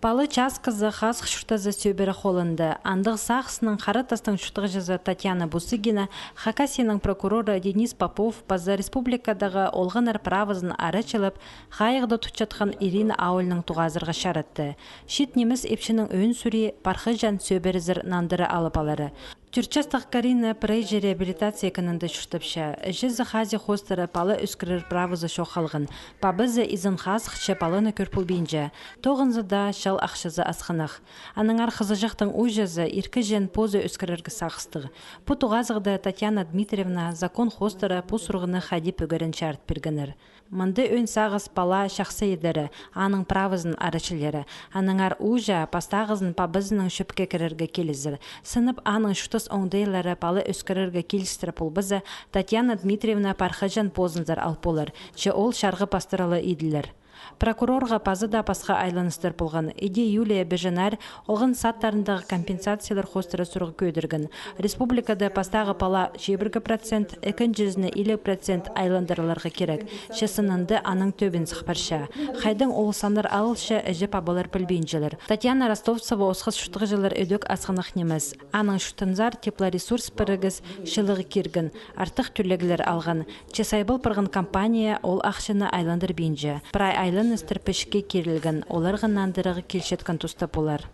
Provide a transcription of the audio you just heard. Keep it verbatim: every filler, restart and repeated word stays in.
Пала часхазы Хазых чуртазы сӧбіре холында. Андағ сағыснаң Хара Тастың чуртағҷызы Татьяна Бусыгина, Хакасияның прокуроры Денис Попов паза республикадағы олғаннар правазын арачылап, хайығда тутчатхан Ирина аулынаң тоғазарға чаратты. Чиит нимес ипчінің ӧӧн сурии Пархаҷан сӧбірезер нандыра алып алары. Тӧрт частығ Карина прайҷы реабилитация кінінде чуртапча. Іҷезі Хази хоостыра пала ӧскірер правазы чох халған. Пабазы изен хазыхча паланы кӧр полбинча. Тоғынза даа чал ахчазы асхынах. Аннаңар хызыҷахтың ууҷазы иркеҷеен позы ӧскірерге сағыстығ. Пу тоғазығда Татьяна Дмитриевна закон хоостыра пу сурығны хайди пӧгерін чарыт пиргеннер. Мында ӧӧн сағыс пала чахсы идері, аның правазын арачылиры. Аннаңар ууҷа пастағызын пабазынаң чӧпке кірерге килізер. Сынап, аның чуртас оңдайлары пала ӧскірерге килістіре полбаза, Татьяна Дмитриевна Пархаҷан позынзар ал полар, че ол чарғы пастыра ла иділер. Прокурорға паза даа пасха айланыстар полған. Иди Юлия Беженарь олған садтарындағы компенсациялар хоостыра сурығ кӧдірген. Республикада пастағы пала чибіргі процент, ікінҷізіне илиг процент айландырыларға кирек. Че сынында аның тӧбін сых парча. Хайдаң ол саннар алылча, іҷе-пабалар пілбинчелер. Татьяна Ростовцева осхас чуртағҷылар ідӧк асхынах нимес. Аның чуртынзар теплоресурс пірігіс чылығ кирген, артых тӧлеглер алған. Че сайбал парған компания ол ахчаны айландырбинча. Прай айланыстар пічікке кирілген, оларға нандырарға килчеткен туста полар.